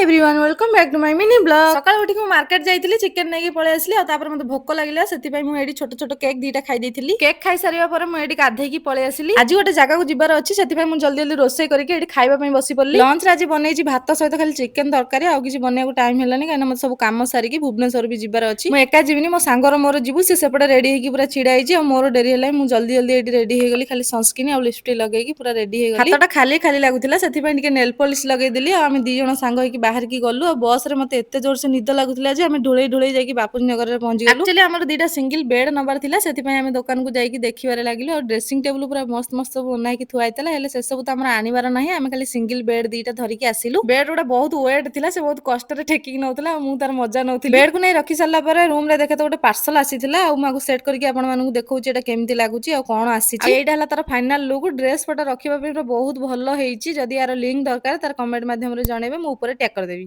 Everyone, welcome back to my mini vlog. ସକାଳୁ ଉଠିକି ମୁଁ ମାର୍କେଟ ଯାଇଥିଲି, ଚିକେନ ନେଇକି ପଳେଇ ଆସିଲି। ଆଉ ତାପରେ ମତେ ଭୋକ ଲାଗିଲା, ସେଥିପାଇଁ ମୁଁ ଏଇଠି ଛୋଟ ଛୋଟ କେକ୍ ଦିଟା ଖାଇ ଦେଇଥିଲି। କେକ୍ ଖାଇ ସାରିବା ପରେ ମୁଁ ଏଇଠି ଗାଧେଇକି ପଳେଇ ଆସିଲି। ଆଜି ଗୋଟେ ଜାଗାକୁ ଯିବାର ଅଛି, ସେଥିପାଇଁ ମୁଁ ଜଲ୍ଦି ଜଲ୍ଦି ରୋଷେଇ କରିକି ଏଇଠି ଖାଇବା ପାଇଁ ବସି ପଡିଲି। ଲଞ୍ଚରେ ଆଜି ବନେଇଛି ଭାତ ସହିତ ଖାଲି ଚିକେନ ତରକାରୀ। ଆଉ କିଛି ବନେଇବାକୁ ଟାଇମ ହେଲାନି, କାହିଁକିନା ମତେ ସବୁ କାମ ସାରିକି ଭୁବନେଶ୍ୱର ବି ଯିବାର ଅଛି। ମୁଁ ଏକା ଯିବିନି, ମୋ ସାଙ୍ଗର ମୋର ଯିବୁ। ସେ ସେପଟେ ରେଡି ହେଇକି ପୁରା ଛିଡା ହେଇଛି ଆଉ ମୋର ଡେରି ହେଲାଣି। ମୁଁ ଜଲ୍ଦି ଜଲ୍ଦି ଏଇଠି ରେଡି ହେଇଗଲି। ଖାଲି ସନସ୍କ୍ରିନ୍ ଆଉ ଲିପଷ୍ଟିକ୍ ଲଗେଇକି ପୁରା ରେଡି ହେଇଗଲି। ହାତଟା ଖାଲି ଖାଲି ଲାଗୁଥିଲା, ସେଥିପାଇଁ ଟିକେ ନେଲ୍ ପଲିସ୍ ଲଗେଇଦେଲି। ଆଉ ଆମେ ଦି ଜଣ ସାଙ୍ଗ ହେଇକି ବାହାରିକି ଗଲୁ। ଆଉ ବସରେ ମତେ ଏତେ ଜୋରସେ ନିଦ ଲାଗୁଥିଲା ଯେ ଆମେ ଢୁଳେଇ ଢୁଳେଇ ଯାଇକି ବାପୁଜୀ ନଗରରେ ପହଞ୍ଚିଗଲୁ। ଆକ୍ଚୁଆଲି ଆମର ଦିଟା ସିଙ୍ଗଲ ବେଡ୍ ନବାର ଥିଲା, ସେଥିପାଇଁ ଆମେ ଦୋକାନକୁ ଯାଇକି ଦେଖିବାରେ ଲାଗିଲୁ। ଆଉ ଡ୍ରେସିଂ ଟେବୁଲ ପୁରା ମସ୍ତ ମସ୍ତ ସବୁ ବନା ହେଇକି ଥୁଆ ହେଇଥିଲା, ହେଲେ ସେସବୁ ତ ଆମର ଆଣିବାର ନାହିଁ। ଆମେ ଖାଲି ସିଙ୍ଗଲ ବେଡ୍ ଦିଟା ଧରିକି ଆସିଲୁ। ବେଡ୍ ଗୁଡା ବହୁତ ୱେଟ୍ ଥିଲା, ସେ ବହୁତ କଷ୍ଟରେ ଟେକିକି ନଉଥିଲା ଆଉ ମୁଁ ତାର ମଜା ନଉଥିଲି। ବେଡ୍ କୁ ନେଇ ରଖି ସାରିଲା ପରେ ରୁମ ରେ ଦେଖେ ତ ଗୋଟେ ପାର୍ସଲ ଆସିଥିଲା। ଆଉ ମୁଁ ଆକୁ ସେଟ୍ କରିକି ଆପଣ ମାନଙ୍କୁ ଦେଖଉଛି ଏଇଟା କେମିତି ଲାଗୁଛି ଆଉ କଣ ଆସିଛି। ଆଉ ଏଇଟା ହେଲା ତାର ଫାଇନାଲ ଲୁକ୍। ଡ୍ରେସ ପଟା ରଖିବା ପାଇଁ ପୁରା ବହୁତ ଭଲ ହେଇଛି। ଯଦି ୟାର ଲିଙ୍କ ଦରକାର, ତାର କମେଣ୍ଟ ମାଧ୍ୟମରେ ଜଣେଇବେ, ମୁଁ ଉପରେ ଟ୍ୟାଗ କରିଦେବି।